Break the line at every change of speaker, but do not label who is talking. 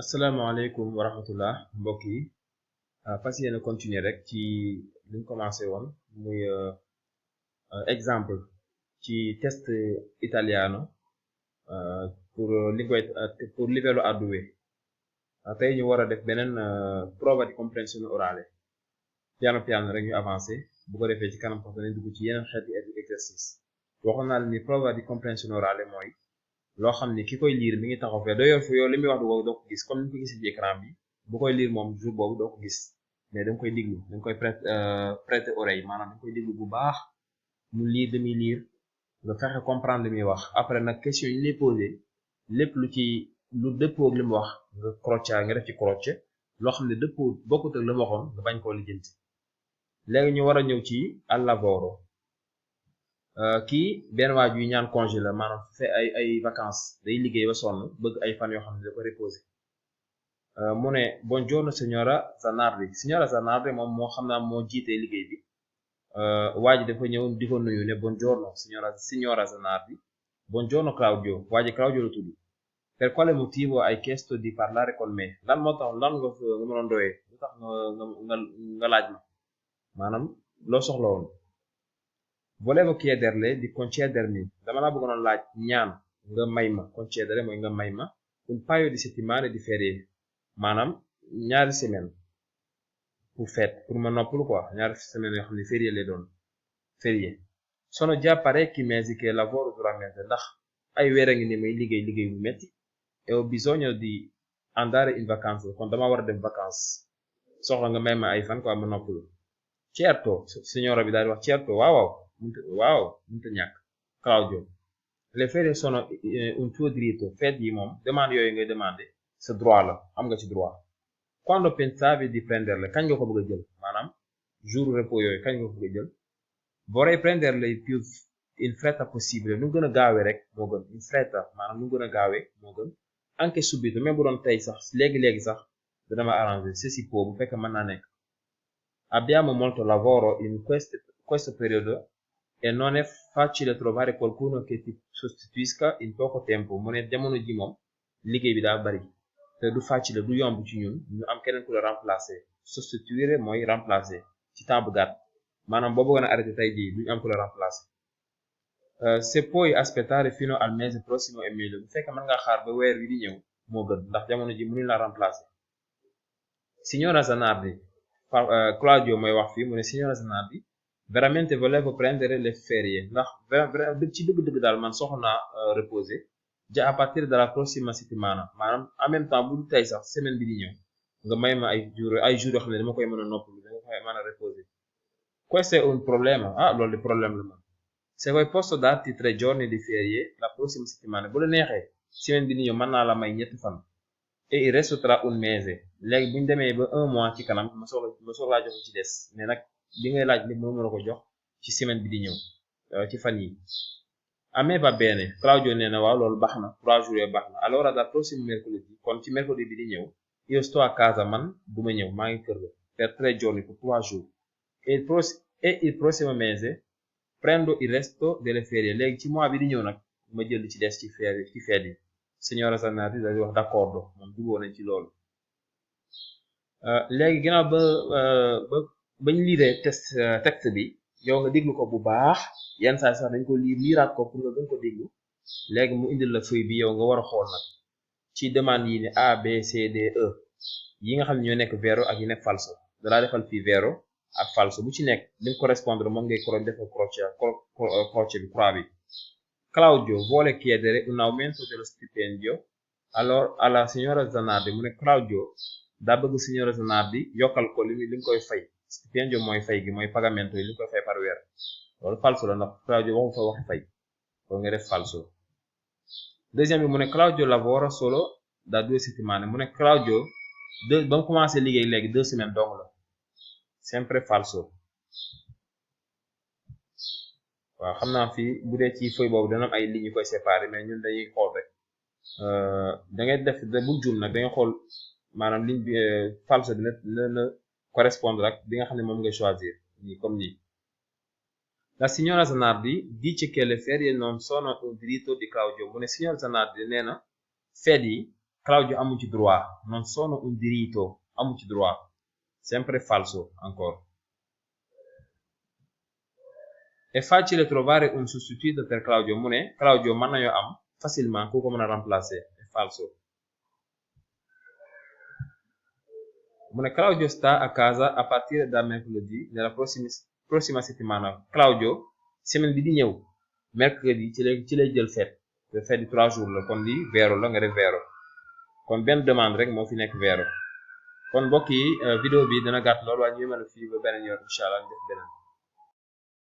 asalaamaaleykum wa rahmatullah mbokk yi fas yéene continuer rek ci liñ commencé woon muy exemple ci test italiano pour pour livello A2 tey ñu war a def beneen prova di comprensione orale piano piano rek ñu avancé bu ko defee ci kanam sax danañ dugg ci yeneen xeeti exercice waxoon naa ni prova di comprensione orale mooy loo xam ni ki koy liir mi ngi taxaw fee doo yor fu yow li muy wax du doo ko gis comme ni ko gisee ci écran bi bu koy liir moom jour boobu doo ko gis mais da nga koy diglu da nga koy prêter oreille maanaam da nga koy diglu bu baax mu liir li muy liir nga fexe comprendre li muy wax après nag question yi ñu lay posé lépp lu dëppoo ak li mu wax nga crocca nga def ci crocce loo xam ne dëppoo bokkut ak li mu waxoon nga bañ koo lijjanti léegi ñu war a ñëw ci al lavoro kii benn waaj yu ñaan congé la maanaam fe ay vacances day liggéey ba sonn bëgg ay fan yoo xam ne da ko reposé mu ne buongiorno signora Zanardi moom moo xam naa moo jiitee liggéey bi waa ji dafa ñëw di ko nuyu ne buongiorno signora Zanardi buongiorno Claudio waa ji Claudio la tudd per quale motivo hai chiesto di parlare con me lan moo tax lan nga mënoon doyee lu tax nga laaj ma maanaam loo soxla woon volevo chiederle di concedermi dama laa bëggoon laaj ñaan nga may ma concedere mooy nga may ma un paio di settimane di ferie maanaam ñaari semaine pour ma noppalu quoi ñaari semaine yoo xam ne ferie lay doon ferie sono già parecchi mesi che lavoro duramente ndax ay weer a ngi ne may liggéey bu metti e ho bisogno di andare in vacanza kon dama war a dem vacances soxla nga may ma ay fan quoi ma noppalu certo signora bi daal di wax certo waaw mënta ñàkk Claudio le ferie sono un tuo diritto feet yi moom demande yooyu ngay demandé sa droit la am nga ci droit quando pensavi di prenderle kañ nga ko bëgg a jël maanaam jour repos yooyu kañ nga ko bëgg a jël vorrei prenderle il più in fretta possibile nu gën a gaawee rek moo gën in fretta maanaam nu gën a gaawee moo gën anche subito même bu doon tey sax léegi sax dana ma arranger se si può bu fekk mën naa nekk abbiamo molto lavoro in questo periodo e non è facile trovare qualcuno che ti sostituisca in poco tempo mu ne jamono ji moom liggéey bi daa bari te du facile du yomb ci ñun ñu am keneen ku la remplacer sostituire mooy remplacer ci temps bu gàtt maanaam boo bëggoon a arrêté tey jii duñu am ku la remplacer se puoi aspettare fino al mese prossimo è meglio bu fekkee mën nga xaar ba weer wi di ñëw moo gën ndax jamono ji mënuñ la remplacer signora Zanardi Claudio mooy wax fii mu ne signora Zanardi veramente volevo prendere le ferie ndax ci dëgg-dëgg daal man soxla naa reposer già a partire dalla prossima settimana maanaam en même temps bu tey sax semaine bi di ñëw nga may ma ay jours yoo xam ne dama koy mën a noppalu dama koy mën a reposer questo è un problema loolu di problème la moom se vuoi posso darti 3 giorni di ferie la prossima settimana bu la neexee semaine bi di ñëw mën naa la may ñetti fan et il reste tra un mese léegi bu ñu demee ba un mois ci kanam ma soxlaa jox ci des mais nag li ngay laaj li mënu ma la ko jox ci semaine bi di ñëw ci fan yi a me va bene Claudio nee na waaw loolu baax na 3 jours yooyu baax na allora dal prossimo mercoledì kon ci mercredi bi di ñëw io sto a casa man du ma ñëw maa ngi kër ga per 3 giorni pour 3 jours e il prossimo mese prendo il resto delle ferie léegi ci mois bi di ñëw nag ma jël ci des ci feet yi signora Zanardi daal di wax d'accordo moom juboo nañ ci loolu léegi ginnaaw bañ liiree texte bi yow nga déglu ko bu baax yenn saa sax dañ ko liiraat ko pour nga gën ko déglu léegi mu indil la feuille bi yow nga war a xool nag ci demande yi ne A B C D E yi nga xam ne ñoo nekk vero ak yi nekk falso dalaa defal fii vero ak falso bu ci nekk li mu correspondre moom ngay defal crocce bi croix bi Claudio vuole chiedere un aumento dello stipendio alla signora Zanardi mu ne Claudio daa bëgg signora Zanardi yokkal ko li mu koy fay stipendio mooy fay gi mooy pagamento yi li mu koy fay par weer loolu falso la ndax Claudio waxu fa waxi fay loolu nga def falso deuxième bi mu ne Claudio lavora solo da 2 settimane mu ne Claudio ba mu commencé liggéey léegi 2 semaines dong la sempre falso waaw xam naa fii bu dee ci feuille boobu dana am ay lignes yu koy séparer mais ñun dañuy xool rek da ngay def bu juum nag da ngay xool maanaam ligne bi falso bi na correspondre ak bi nga xam ne moom ngay choisir nii comme nii la signora Zanardi dice che le ferie non sono un diritto di Claudio mu ne signora Zanardi nee na feet yi Claudio amu ci droit, non sono un diritto, amu ci droit, sempre falso ancora. È facile trovare un sostituto per Claudio mu ne Claudio mën nañoo am facilement ku ko mën a remplacer, è falso. mu ne Claudio sta a casa a partire da mercoledì nella prossima settimana. Claudio semaine bi di ñëw mercredi ci lay jël fête di 3 jours la kon lii vero la nga def vero kon benn demande rek moo fi nekk vero kon mbokk yi vidéo bi dana gàtt lool waaye ñu yemale fii ba beneen yoon incha allah ñu def beneen